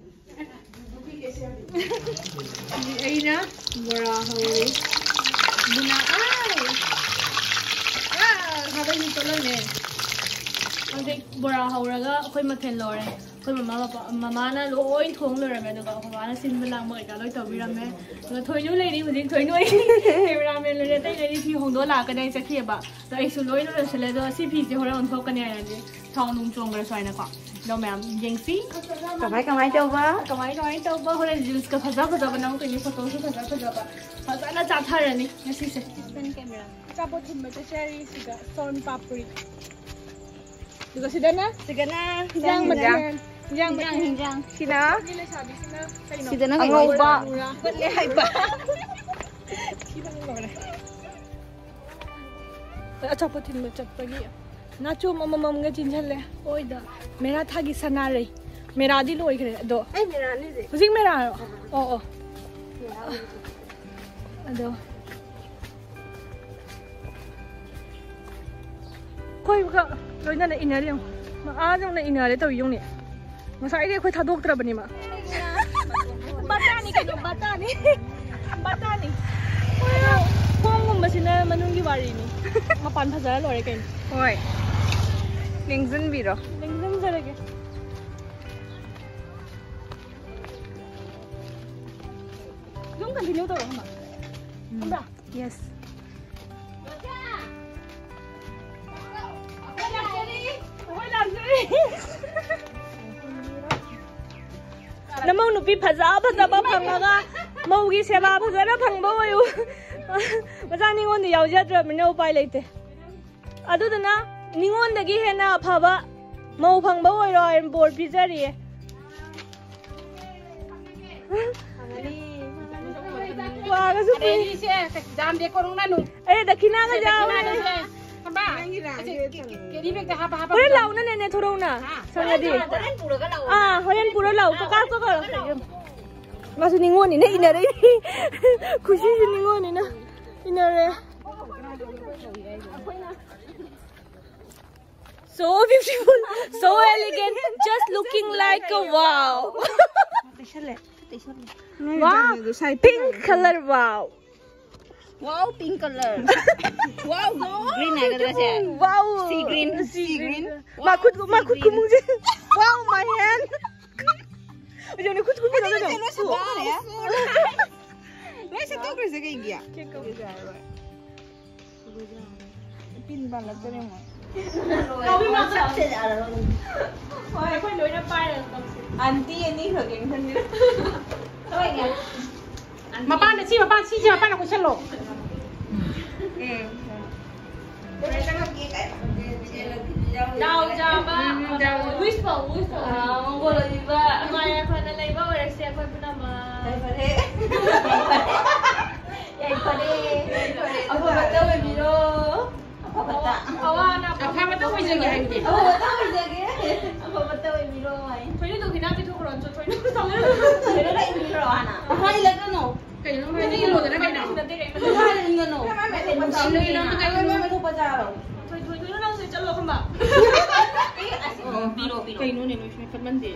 ꯑꯩꯅ ꯕꯣꯔꯥ ꯍꯧꯔꯤ꯫ ꯕꯨꯅꯥ-, ꯑꯥꯏ! ꯑꯥ, ꯈꯥꯕꯩꯁꯨ ꯆꯣꯠꯂꯝꯃꯦ꯫ ꯍꯧꯖꯤꯛ ꯕꯣꯔꯥ ꯍꯧꯔꯒ ꯑꯩꯈꯣꯏ ꯃꯊꯦꯜ ꯂꯣꯏꯔꯦ꯫ ꯑꯩꯈꯣꯏ ꯃꯃꯥ ꯕꯕꯥ ꯃꯃꯥꯅ ꯂꯣꯏ ꯊꯣꯡ ꯂꯣꯏꯔꯝꯃꯦ, ꯑꯗꯨꯒ ꯑꯩꯈꯣꯏ ꯕꯥꯅ ꯁꯤꯟꯕ ꯂꯥꯡꯕ ꯀꯩꯀꯥ ꯂꯣꯏ ꯇꯧꯕꯤꯔꯝꯃꯦ꯫ ꯑꯗꯨꯒ ꯊꯣꯏꯅꯨ ꯂꯩꯔꯤ ꯍꯧꯖꯤꯛ, ꯊꯣꯏꯅꯨ ꯑꯩ ꯀꯦꯃꯦꯔꯥꯃꯦꯟ ꯂꯣꯏꯔꯦ, ꯑꯇꯩ ꯂꯩꯔꯤ ꯐꯤ ꯍꯣꯡꯗꯣꯛꯑ ꯂꯥꯛꯀꯅꯤ, ꯑꯩ ꯆꯠꯈꯤꯑꯕ꯫ ꯑꯗꯣ ꯑꯩꯁꯨ ꯂꯣꯏꯅ ꯂꯣꯏꯁꯤꯜꯂꯦ꯫ ꯑꯗꯣ ꯁꯤ ꯐꯤꯁꯦ ꯍꯣꯔꯦꯟ ꯑꯣꯟꯊꯣꯛꯀꯅꯤ ꯍꯥꯏꯔꯗꯤ ꯊꯥꯎ ꯅꯨꯡ ꯆꯣꯡꯈ꯭ꯔꯁꯨ ꯍꯥꯏꯅꯀꯣ꯫ ꯑꯗꯣ ꯃꯌꯥꯝ ꯌꯦꯡꯁꯤ꯫ ꯀꯃꯥꯏ ꯀꯃꯥꯏ ꯇꯧꯕ? ꯀꯃꯥꯏ ꯀꯃꯥꯏ ꯇꯧꯕ? ꯍꯣꯔꯦꯟ ꯔꯤꯜꯁꯀ ꯐꯖ ꯐꯖꯕ ꯅꯝꯃꯛꯇꯣꯏꯅꯤ, ꯐꯣꯇꯣꯁꯨ ꯐꯖ ꯐꯖꯕ꯫ ꯐꯖꯅ ꯆꯥꯊꯔꯅꯤ ꯉꯁꯤꯁꯦ꯫ ꯑꯆꯥꯄꯣꯠ ꯊꯤꯟꯕ ꯆꯠꯆꯔꯤ ꯁꯤꯗ, ꯁꯣꯟ ꯄꯥꯄ꯭ꯔꯤ꯫ ꯑꯗꯨꯒ ꯁꯤꯗꯅ ꯁꯤꯒꯅ ꯍꯤꯟꯖꯥꯡ ꯃꯊꯦꯜ꯫ ꯍꯤꯟꯖꯥꯡ ꯃꯊꯦꯜ꯫ ꯍꯤꯟꯖꯥꯡ꯫ ꯁꯤꯅ ꯁꯤꯅ ꯀꯩꯅꯣ? ꯁꯤꯗꯅ ꯀꯩꯅꯣ? ꯑꯉꯧꯕ꯫ ꯃꯨꯔꯥ꯫ ꯐꯨꯒꯠꯂꯦ ꯍꯥꯏꯕ꯫ ꯊꯤꯕꯅ ꯂꯣꯏꯔꯦ꯫ ꯑꯆꯥꯄꯣꯠ ꯊꯤꯟꯕ ꯆꯠꯄꯒꯤ ꯅꯥꯆꯣꯝ ꯑꯃꯃꯝꯒ ꯆꯤꯟꯁꯤꯜꯂꯦ꯫ ꯑꯣꯏꯗ ꯃꯦꯔꯥ ꯊꯥꯒꯤ ꯁꯅꯥꯔꯩ꯫ ꯃꯦꯔꯥꯗꯤ ꯂꯣꯏꯈ꯭ꯔꯦ ꯑꯗꯣ꯫ ꯑꯩ ꯃꯦꯔꯥꯅꯤꯁꯦ꯫ ꯍꯧꯖꯤꯛ ꯃꯦꯔꯥꯔꯣ? ꯑꯣ ꯑꯣ꯫ ꯑꯗꯣ ꯑꯩꯈꯣꯏꯒ ꯂꯣꯏꯅꯅ ꯏꯟꯅꯔꯦ ꯌꯦꯡꯉꯣ꯫ ꯑꯥ ꯌꯧꯅ ꯏꯟꯅꯔꯦ ꯇꯧꯔꯤ ꯌꯦꯡꯉꯨꯅꯦ꯫ ꯉꯁꯥꯏꯗꯤ ꯑꯩꯈꯣꯏ ꯊꯥꯗꯣꯛꯇ꯭ꯔꯕꯅꯤꯃ꯫ ꯕꯇꯥꯅꯤ ꯀꯩꯅꯣ, ꯕꯇꯥꯅꯤ꯫ ꯕꯇꯥꯅꯤ꯫ ꯊꯣꯡꯒꯨꯝꯕꯁꯤꯅ ꯃꯅꯨꯡꯒꯤ ꯋꯥꯔꯤꯅꯤ꯫ ꯃꯄꯥꯟ ꯐꯖꯔ ꯂꯣꯏꯔꯦ ꯀꯩꯅꯣ꯫ ꯍꯣꯏ꯫ ꯂꯦꯡꯁꯤꯟꯕꯤꯔꯣ꯫ ꯂꯦꯡꯁꯤꯟꯖꯔꯒꯦ꯫ ꯑꯗꯨꯝ continue ꯇꯧꯔꯣ, ꯈꯪꯕ꯭ꯔꯥ? ꯈꯪꯕ꯭ꯔꯥ? Yes. ꯅꯃꯧ ꯅꯨꯄꯤ ꯐꯖ ꯐꯖꯕ ꯐꯪꯉꯒ ꯃꯧꯒꯤ ꯁꯦꯕꯥ ꯐꯖꯅ ꯐꯪꯕ ꯑꯣꯏꯌꯨ꯫ ꯃꯆꯥ ꯅꯤꯉꯣꯟꯗ ꯌꯥꯎꯖꯗ꯭ꯔꯕꯅꯤꯅ ꯎꯄꯥꯏ ꯂꯩꯇꯦ꯫ ꯑꯗꯨꯗꯨꯅ ꯅꯤꯉꯣꯟꯗꯒꯤ ꯍꯦꯟꯅ ꯑꯐꯕ ꯃꯧ ꯐꯪꯕ ꯑꯣꯏꯔꯣ ꯍꯥꯏꯅ ꯕꯣꯔ ꯄꯤꯖꯔꯤꯌꯦ꯫ ꯀ꯭ꯋꯥꯒꯁꯨ ꯄꯨꯏ꯫ ꯑꯗꯩꯗꯤ ꯏꯆꯦ, ꯗꯥꯝ ꯗꯦꯀꯣꯔ ꯎꯪꯅꯅꯨ꯫ ꯑꯩ ꯗꯈꯤꯅꯥꯒ ꯌꯥꯎꯔꯦ꯫ ꯗꯈꯤꯅꯥꯁꯦ, ꯈꯪꯕ꯭ꯔꯥ? ꯀꯦꯔꯤ ꯕꯦꯒꯇ ꯍꯥꯞꯄ ꯍꯥꯞꯄ ꯍꯣꯔꯦꯟ ꯄꯨꯖꯧ꯫ ꯂꯥꯛꯎꯅꯅꯦꯅꯦ ꯊꯣꯔꯧꯅ꯫ ꯍꯥ? ꯁꯪꯉꯗꯤ꯫ ꯍꯣꯔꯦꯟ ꯄꯨꯔꯒ ꯂꯥꯛꯑꯣ꯫ ꯑꯥ, ꯍꯣꯔꯦꯟ ꯄꯨꯔ ꯂꯥꯛꯑꯣ꯫ ꯀꯀꯥ ꯀꯣ ꯀꯧꯔꯛꯀꯦ꯫ ꯃꯥꯁꯨ ꯅꯤꯉꯣꯜꯅꯤꯅ ꯏꯟꯅꯔꯛꯏ꯫ ꯈꯨꯁꯤꯁꯨ ꯅꯤꯉꯣꯜꯅꯤꯅ ꯏꯟꯅꯔꯦ꯫ So beautiful, so elegant, just looking like a wow. Wow, pink color wow. Wow, pink color. Wow, green ꯍꯥꯏꯒꯗ꯭ꯔꯥ ꯁꯦ? Wow. Sea green. Sea green. ꯃꯥ ꯈꯨꯠ, ꯃꯥ ꯈꯨꯠ ꯈꯨꯃꯨꯛꯁꯦ. Wow, my hand. ꯌꯦꯡꯉꯨꯅꯦ, ꯈꯨꯠ ꯈꯨꯃꯨꯛ ꯌꯦꯡꯉꯨꯅꯦ꯫ ꯂꯣꯏ ꯁꯦꯠꯇꯣꯛꯈ꯭ꯔꯦ꯫ ꯂꯣꯏ ꯁꯦꯠꯇꯣꯛꯈ꯭ꯔꯤꯁꯦ ꯀꯩꯒꯤ? ꯄꯤꯟ ꯄꯥꯜꯂꯛꯇꯣꯔꯦ ꯃꯣꯏ꯫ ꯍꯣꯏ, ꯑꯩꯈꯣꯏ ꯂꯣꯏꯅ ꯄꯥꯏꯔꯒ ꯇꯧꯁꯦ꯫ Aunty ꯑꯅꯤꯈꯛ ꯌꯦꯡꯁꯟꯕꯤꯔꯣ꯫ ꯃꯄꯥꯟꯗ, ꯁꯤ ꯃꯄꯥꯟ, ꯁꯤꯁꯦ ꯃꯄꯥꯟꯗ ꯀꯣꯏꯁꯜꯂꯣ꯫ ꯎꯝ꯫ ꯗꯥꯎ ꯌꯥꯕ, ꯎꯝ, ꯗꯥꯎ ꯌꯥꯕ꯫ Wish ꯐꯧ, wish ꯐꯧ꯫ ꯑꯥ, ꯃꯪꯒꯣꯜ ꯑꯣꯏꯕꯤꯕ꯫ ꯅꯨꯡꯉꯥꯏ ꯌꯥꯏꯐꯅ ꯂꯩꯕ ꯑꯣꯏꯔꯁꯦ ꯑꯩꯈꯣꯏ ꯄꯨꯝꯅꯃꯛ꯫ ꯌꯥꯏꯐꯔꯦ꯫ ꯌꯥꯏꯐꯔꯦ꯫ ꯌꯥꯏꯐꯔꯦ꯫ ꯑꯐꯕꯇ ꯑꯣꯏꯕꯤꯔꯣ꯫ ꯑꯐꯕꯇ꯫ ꯑꯋꯥ ꯑꯅꯥ ꯑꯐꯕꯇ ꯑꯣꯏꯖꯒꯦ ꯍꯥꯏꯕꯗꯤ꯫ ꯑꯐꯕꯇ ꯑꯣꯏꯖꯒꯦ꯫ ꯑꯐꯕꯇ ꯑꯣꯏꯕꯤꯔꯣ ꯍꯥꯏ꯫ ꯊꯣꯏꯅ ꯇꯧꯈꯤꯅ ꯄꯤꯊꯣꯛꯈ꯭ꯔꯣ, ꯊꯣꯏꯅ ꯇꯧꯈꯤꯅ ꯄꯤꯊꯣꯛꯈ꯭ꯔꯣ ꯍꯥꯟꯅ꯫ ꯍꯥꯏꯔꯒꯅꯣ꯫ ꯀꯩꯅꯣ ꯍꯥꯏꯗꯤ ꯏꯔꯣꯗꯅ ꯀꯩꯅꯣ? ꯅꯠꯇꯦ, ꯀꯩꯅꯣ? ꯀꯩꯅꯣ ꯍꯥꯏꯔꯒꯅꯣ? ꯀꯩꯅꯣ ꯍꯥꯏꯔꯒꯅꯣ? ꯀꯩꯅꯣ ꯍꯥꯏꯔꯒꯅꯣ? ꯊꯣꯏ, ꯊꯣꯏ, ꯊꯣꯏꯅ ꯅꯪꯁꯦ ꯆꯠꯂꯣ ꯈꯪꯕ꯫ ꯑꯣ, ꯄꯤꯔꯣ, ꯄꯤꯔꯣ꯫ ꯀꯩꯅꯣꯅꯦ ꯅꯣꯏꯁꯤꯅ ꯐꯠꯃꯟꯗꯦ꯫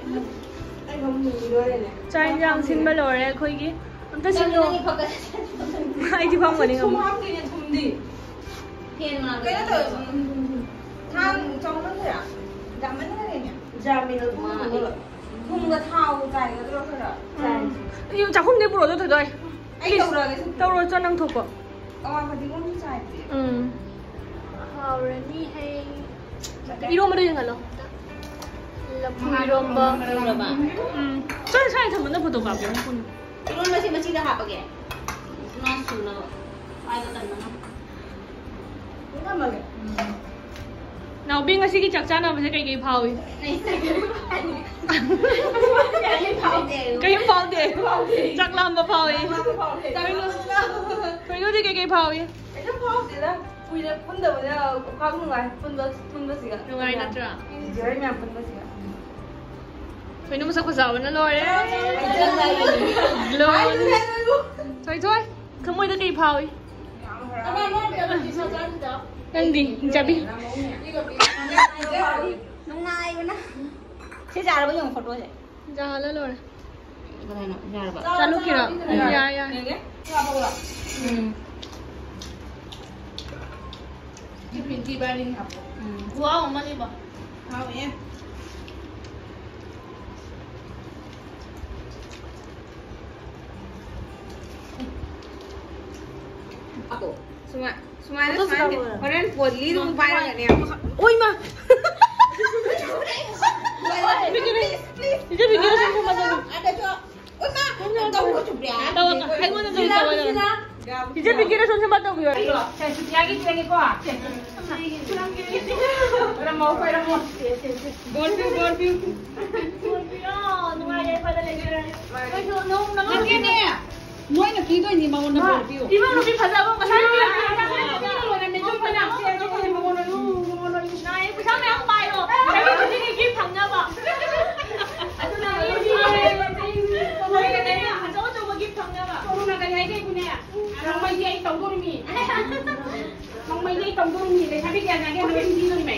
ꯆꯥꯛ ꯏꯟꯖꯥꯡ ꯁꯤꯟꯕ ꯂꯣꯏꯔꯦ ꯑꯩꯈꯣꯏꯒꯤ꯫ ꯑꯝꯇ ꯁꯤꯜꯂꯣ꯫ ꯑꯩꯗꯤ ꯐꯝꯒꯅꯤ ꯊꯨꯝ ꯉꯝꯃꯣꯏ꯫ ꯍꯥꯞꯇꯣꯏꯅꯦ, ꯊꯨꯝꯗꯤ꯫ ꯐꯦꯟ ꯃꯅꯥꯛꯇ ꯀꯩꯅꯣ ꯇꯧꯋꯦ, ꯊꯨꯝ, ꯊꯨꯝ, ꯊꯨꯝ, ꯊꯨꯝ꯫ ꯊꯥꯡ ꯆꯥꯎꯃꯟꯈ꯭ꯔꯦ꯫ ꯌꯥꯝꯃꯟꯈ꯭ꯔꯦꯅꯦ꯫ ꯌꯥꯝꯃꯦ, ꯊꯨꯝ ꯃꯥ ꯊꯨꯝꯒ꯫ ꯊꯨꯝꯒ ꯊꯥꯎꯒ ꯆꯥꯏꯒꯗ꯭ꯔꯣ ꯈꯔ? ꯎꯝ꯫ ꯑꯩ ꯆꯥꯛꯈꯨꯝꯗꯩ ꯄꯨꯔꯛꯑꯣ, ꯊꯣꯏꯗꯣꯏ꯫ ꯑꯩ please꯫ ꯇꯧꯔꯛꯑꯒꯦ, ꯁꯨꯝ꯫ ꯇꯧꯔꯣ, ꯆꯣ, ꯅꯪ ꯊꯣꯛꯄ꯫ ꯑꯋꯥ ꯐꯗꯤꯒꯣꯝꯁꯨ ꯆꯥꯏꯗꯦ꯫ ꯎꯝ꯫ ꯍꯥꯎꯔꯅꯤ ꯍꯦ꯫ ꯏꯔꯣꯝꯕꯗꯣ ꯌꯦꯡꯍꯜꯂꯣ꯫ ꯂꯐꯨ ꯏꯔꯣꯝꯕ꯫ ꯏꯔꯣꯝꯕ꯫ ꯎꯝ꯫ ꯆꯣ, ꯁ꯭ꯋꯥꯏꯗ ꯊꯝꯕꯅ ꯐꯣꯇꯣ ꯀꯥꯞꯀꯦ꯫ ꯏꯔꯣꯟꯕꯁꯦ ꯃꯆꯤꯗ ꯍꯥꯞꯄꯒꯦ꯫ ꯉꯥ ꯁꯨꯅꯕ꯫ ꯄꯥꯏꯕ ꯇꯟꯕꯅ꯫ ꯊꯝꯃꯒꯦ꯫ ꯅꯥꯎꯕꯤ, ꯉꯁꯤꯒꯤ ꯆꯥꯛ ꯆꯥꯅꯕꯁꯦ ꯀꯩꯀꯩ ꯐꯥꯎꯏ? ꯀꯔꯤꯝ ꯐꯥꯎꯗꯦ꯫ ꯀꯔꯤꯝ ꯐꯥꯎꯗꯦ? ꯐꯥꯎꯗꯦ꯫ ꯆꯥꯛ ꯂꯥꯝꯕ ꯐꯥꯎꯏ꯫ ꯆꯥꯛ ꯂꯥꯝꯕ ꯐꯥꯎꯗꯦ꯫ ꯀꯩꯅꯣ? ꯀꯩꯅꯣꯗꯤ ꯀꯩꯀꯩ ꯐꯥꯎꯏ? ꯀꯩꯁꯨ ꯐꯥꯎꯗꯦꯗ꯫ ꯀꯨꯏꯅ ꯄꯨꯟꯗꯕꯅ ꯈ꯭ꯋꯥꯡ ꯅꯨꯡꯉꯥꯏ꯫ ꯄꯨꯟꯕ, ꯄꯨꯟꯕꯁꯤꯒ꯫ ꯅꯨꯡꯉꯥꯏ ꯅꯠꯇ꯭ꯔꯥ? ꯖꯦꯔꯣꯏ ꯃꯌꯥꯝ ꯄꯨꯟꯕꯁꯤꯒ꯫ ꯀꯩꯅꯣ ꯃꯁꯛ ꯐꯖꯕꯅ ꯂꯣꯏꯔꯦ꯫ ꯍꯥꯏꯖꯜꯂꯦ꯫ ꯒ꯭ꯂꯣ꯫ ꯍꯥꯏꯖꯜꯂꯦ ꯅꯣꯏꯕꯨ꯫ ꯊꯣꯏ ꯊꯣꯏ, ꯊꯃꯣꯏꯗ ꯀꯩ ꯐꯥꯎꯏ? ꯌꯥꯝ ꯍꯔꯥꯎ꯫ ꯅꯪꯗꯤ, ꯆꯥꯕꯤ꯫ ꯅꯨꯡꯉꯥꯏꯕꯅ꯫ ꯁꯤ ꯌꯥꯔꯕ ꯌꯦꯡꯉꯣ ꯐꯣꯇꯣꯁꯦ꯫ ꯌꯥꯍꯜꯂ ꯂꯣꯏꯔꯦ꯫ ꯀꯗꯥꯏꯅꯣ? ꯌꯥꯔꯕ? ꯆꯥꯔꯣ, ꯆꯥꯂꯨꯛꯀꯤꯔꯣ? ꯆꯥꯔꯣ, ꯌꯥꯔꯦ, ꯌꯥꯔꯦ꯫ ꯌꯦꯡꯒꯦ꯫ ꯎꯝ꯫ ꯁꯤ ꯄꯤꯟꯇꯤ ꯕꯥꯔꯅꯤ ꯍꯥꯞꯄꯣ꯫ ꯎꯝ꯫ ꯈꯨꯍꯥꯎ ꯑꯃꯅꯦꯕ꯫ ꯍꯥꯎꯋꯦ꯫ ꯑꯗꯣ ꯁꯨꯃꯥꯏ-, ꯁꯨꯃꯥꯏꯅ, ꯁꯨꯃꯥꯏꯅ ꯍꯣꯔꯦꯟ ꯄꯣꯠꯂꯤ ꯑꯗꯨꯝ ꯄꯥꯏꯔꯒꯅꯦ꯫ ꯑꯣꯏꯃ! ꯏꯆꯦ ꯕꯤꯀꯤꯗ ꯁꯨꯝ ꯁꯨꯝ ꯇꯧ꯫ ꯇꯧ, ꯇꯧ꯫ ꯑꯩꯉꯣꯟꯗ ꯇꯧ, ꯇꯧ, ꯇꯧ꯫ ꯏꯆꯦ ꯕꯤꯀꯤꯗ ꯁꯨꯝ ꯁꯨꯝ ꯇꯧꯕꯤꯌꯣ꯫ ꯁꯦ, ꯁꯨꯇꯤꯌꯥꯒꯤ ꯄꯤꯔꯒꯦꯀꯣ꯫ ꯁꯦ꯫ ꯈꯣꯏꯔꯝꯃꯣ, ꯈꯣꯏꯔꯝꯃꯣ꯫ ꯁꯦ, ꯁꯦ, ꯁꯦ꯫ ꯕꯣꯔ ꯄꯤꯌꯨ, ꯕꯣꯔ ꯄꯤꯌꯨ꯫ ꯕꯣꯔ ꯄꯤꯌꯣ, ꯅꯨꯡꯉꯥꯏ ꯌꯥꯏꯐꯅ ꯂꯩꯕꯤꯔꯣ꯫ ꯅꯣꯏꯁꯨ ꯅꯣꯡ ꯅꯪ ꯅꯠꯇꯦꯅꯦ꯫ ꯃꯣꯏꯅ ꯄꯤꯗꯣꯏꯅꯤ ꯃꯉꯣꯟꯗ ꯕꯣꯔ ꯄꯤꯌꯨ꯫ ꯏꯃꯧ ꯅꯨꯄꯤ ꯐꯖꯕ ꯃꯁꯥ ꯅꯨꯄꯤ ꯐꯖꯕ ꯃꯁꯥ ꯅꯨꯄꯤ ꯂꯣꯏꯔꯝꯃꯦ꯫ ꯌꯨꯝ ꯐꯖꯕ ꯁꯦ, ꯁꯦ, ꯁꯦ, ꯃꯉꯣꯟꯗ ꯂꯨ, ꯃꯉꯣꯟꯗ ꯂꯨ꯫ ꯅꯥꯏ, ꯄꯩꯁꯥ ꯃꯌꯥꯝ ꯄꯥꯏꯔꯣ꯫ ꯆꯍꯤ ꯈꯨꯗꯤꯡꯒꯤ ꯒꯤꯐ ꯐꯪꯅꯕ꯫ ꯑꯗꯨꯅ ꯆꯍꯤ ꯈꯨꯗꯤꯡꯒꯤ ꯑꯆꯧ ꯑꯆꯧꯕ ꯒꯤꯐ ꯐꯪꯅꯕ꯫ ꯀꯣꯔꯣꯅꯥ ꯀꯔꯤ ꯍꯥꯏꯒꯦ ꯑꯩꯕꯨꯅꯦ? ꯅꯣꯡꯃꯩꯗꯤ ꯑꯩ ꯇꯧꯗꯣꯔꯤꯃꯤ꯫ ꯅꯣꯡꯃꯩꯗꯤ ꯑꯩ ꯇꯧꯗꯣꯔꯤꯃꯤ꯫ ꯂꯩꯁꯥꯕꯤ ꯀꯌꯥ ꯉꯥꯏꯒꯦ? ꯅꯣꯡꯃꯩꯗꯤ ꯄꯤꯗꯣꯔꯤꯃꯤ꯫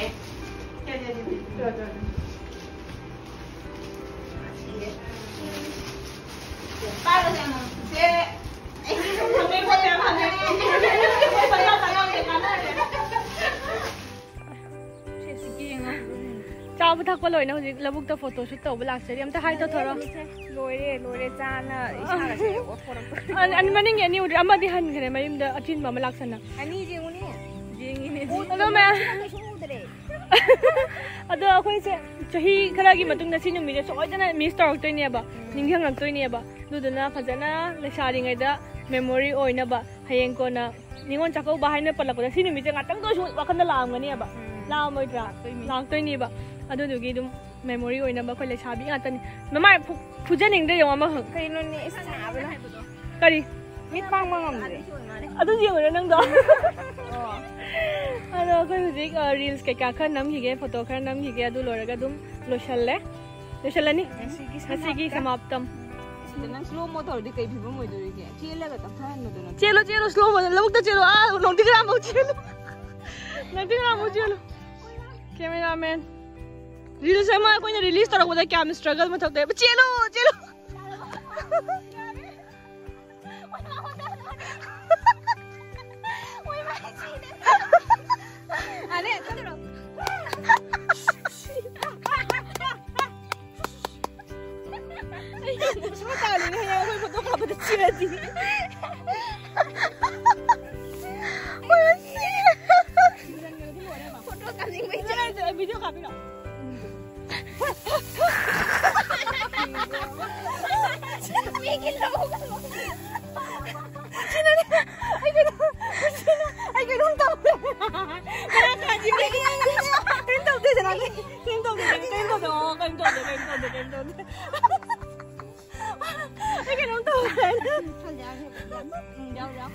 ꯆꯥꯕ ꯊꯛꯄ ꯂꯣꯏꯅ ꯍꯧꯖꯤꯛ ꯂꯧꯕꯨꯛꯇ ꯐꯣꯇꯣ ꯁꯨꯠ ꯇꯧꯕ ꯂꯥꯛꯆꯔꯤ꯫ ꯑꯝꯇ ꯍꯥꯏ ꯇꯧꯊꯣꯔꯣ꯫ ꯂꯣꯏꯔꯦ, ꯂꯣꯏꯔꯦ, ꯆꯥꯅ ꯏꯁꯥꯒꯁꯦ ꯑꯣꯠꯊꯣꯔꯛꯄ꯫ ꯑꯅꯤ, ꯃꯅꯤꯡꯒꯤ ꯑꯅꯤ ꯎꯗ꯭ꯔꯤ, ꯑꯃꯗꯤ ꯍꯟꯈ꯭ꯔꯦ ꯃꯌꯨꯝꯗ ꯑꯆꯤꯟꯕ ꯑꯃ ꯂꯥꯛꯁꯟꯅ꯫ ꯑꯅꯤ ꯌꯦꯡꯉꯨꯅꯦ꯫ ꯌꯦꯡꯉꯤꯅꯦ꯫ ꯑꯗꯣ ꯃꯌꯥꯝ ꯀꯩꯁꯨ ꯎꯗ꯭ꯔꯦ꯫ ꯑꯗꯣ ꯑꯩꯈꯣꯏꯁꯦ ꯆꯍꯤ ꯈꯔꯒꯤ ꯃꯇꯨꯡꯗ ꯁꯤ ꯅꯨꯃꯤꯠꯁꯦ ꯁꯣꯏꯗꯅ ꯃꯤꯁ ꯇꯧꯔꯛꯇꯣꯏꯅꯦꯕ, ꯅꯤꯡꯁꯤꯡꯉꯛꯇꯣꯏꯅꯦꯕ꯫ ꯑꯗꯨꯗꯨꯅ ꯐꯖꯅ ꯂꯩꯁꯥꯔꯤꯉꯩꯗ ꯃꯦꯃꯣꯔꯤ ꯑꯣꯏꯅꯕ ꯍꯌꯦꯡ ꯀꯣꯟꯅ ꯅꯤꯉꯣꯜ ꯆꯥꯛꯀꯧꯕ ꯍꯥꯏꯅ ꯄꯜꯂꯛꯄꯗ ꯁꯤ ꯅꯨꯃꯤꯠꯁꯦ ꯉꯥꯛꯇꯪꯗ ꯑꯣꯏꯔꯁꯨ ꯋꯥꯈꯜꯗ ꯂꯥꯛꯑꯝꯒꯅꯦꯕ꯫ ꯎꯝ꯫ ꯂꯥꯛꯑꯝꯃꯣꯏꯗ꯭ꯔꯥ? ꯂꯥꯛꯇꯣꯏꯅꯤ꯫ ꯂꯥꯛꯇꯣꯏꯅꯦꯕ꯫ ꯑꯗꯨꯗꯨꯒꯤ ꯑꯗꯨꯝ ꯃꯦꯃꯣꯔꯤ ꯑꯣꯏꯅꯕ ꯑꯩꯈꯣꯏ ꯂꯩꯁꯥꯕꯤ ꯉꯥꯛꯇꯅꯤ꯫ ꯃꯃꯥꯏ ꯐꯨ-, ꯐꯨꯖꯅꯤꯡꯗ꯭ꯔꯦ ꯌꯦꯡꯉꯣ ꯑꯃꯈꯛ꯫ ꯀꯩꯅꯣꯅꯦ, ꯏꯁ ꯁꯥꯕꯅ꯫ ꯀꯔꯤ? ꯃꯤꯠ ꯄꯥꯡꯕ ꯉꯝꯗ꯭ꯔꯦ꯫ ꯑꯗꯨ ꯌꯦꯡꯉꯨꯔꯣ ꯅꯪꯗꯣ꯫ ꯑꯣ꯫ ꯑꯗꯣ ꯑꯩꯈꯣꯏ ꯍꯧꯖꯤꯛ, ꯑ, ꯔꯤꯜꯁ ꯀꯩꯀꯥ ꯈꯔ ꯅꯝꯈꯤꯒꯦ, ꯐꯣꯇꯣ ꯈꯔ ꯅꯝꯈꯤꯒꯦ, ꯑꯗꯨ ꯂꯣꯏꯔꯒ ꯑꯗꯨꯝ ꯂꯣꯏꯁꯜꯂꯦ꯫ ꯂꯣꯏꯁꯜꯂꯅꯤ꯫ ꯉꯁꯤꯒꯤ ꯉꯁꯤꯒꯤ ꯁꯃꯥꯞꯇꯝ꯫ ꯁꯃꯥꯞꯇꯝ꯫ ꯁꯤꯗ ꯅꯪ ꯁ꯭ꯂꯣ ꯃꯣ ꯇꯧꯔꯗꯤ ꯀꯩ ꯐꯤꯕꯝ ꯑꯣꯏꯗꯣꯔꯤꯒꯦ? ꯆꯦꯜꯂꯒ ꯇꯞꯊꯍꯟꯕꯗꯨ ꯅꯠꯇ꯭ꯔꯣ? ꯆꯦꯜꯂꯣ, ꯆꯦꯜꯂꯣ, ꯁ꯭ꯂꯣ ꯃꯣꯗ꯫ ꯂꯧꯕꯨꯛꯇ ꯆꯦꯜꯂꯣ꯫ ꯑꯥ, ꯅꯣꯡꯊꯤ ꯈꯔꯥꯝꯐꯧ ꯆꯦꯜꯂꯣ꯫ ꯅꯣꯡꯊꯤ ꯈꯔꯥꯝꯐꯧ ꯆꯦꯜꯂꯣ꯫ ꯀꯦꯃꯦꯔꯥꯃꯦꯟ꯫ ꯔꯤꯜꯁ ꯑꯃ ꯑꯩꯈꯣꯏꯅ ꯔꯤꯂꯤꯁ ꯇꯧꯔꯛꯄꯗ ꯀꯌꯥꯝ ꯁ꯭ꯇ꯭ꯔꯒꯜ ꯃꯊꯧ ꯇꯧꯋꯦꯕ꯫ ꯆꯦꯜꯂꯣ, ꯆꯦꯜꯂꯣ꯫ ꯄꯩꯁꯥ ꯇꯥꯜꯂꯤꯅꯦ, ꯍꯌꯦꯡ ꯑꯩꯈꯣꯏ ꯐꯣꯇꯣ ꯀꯥꯞꯄꯗ ꯆꯦꯜꯂꯗꯤ꯫ ꯐꯣꯇꯣ ꯀꯥꯞꯅꯤꯡꯕꯩ ꯆꯦꯜꯂꯦ꯫ ꯚꯤꯗꯤꯑꯣ ꯀꯥꯞꯄꯤꯔꯣ? ꯃꯤꯒꯤ ꯂꯧ꯫ ꯁꯤꯅꯅꯦ꯫ ꯑꯩ ꯀꯩꯅꯣ, ꯁꯤꯅ ꯑꯩ ꯀꯩꯅꯣꯝ ꯇꯧꯔꯦ꯫ ꯀꯩꯝ ꯇꯧꯗꯦ, ꯁꯤꯅ꯫ ꯀꯩꯝ ꯇꯧꯗꯦ, ꯀꯩꯝ ꯇꯧꯗꯦ, ꯑꯣ, ꯀꯩꯝ ꯇꯧꯗꯦ, ꯀꯩꯝ ꯇꯧꯗꯦ, ꯀꯩꯝ ꯇꯧꯗꯦ, ꯀꯩꯝ ꯇꯧꯗꯦ꯫ ꯑꯩ ꯀꯩꯅꯣꯝ ꯇꯧꯔꯦ꯫ ꯎꯝ, ꯌꯥꯎ, ꯌꯥꯎ꯫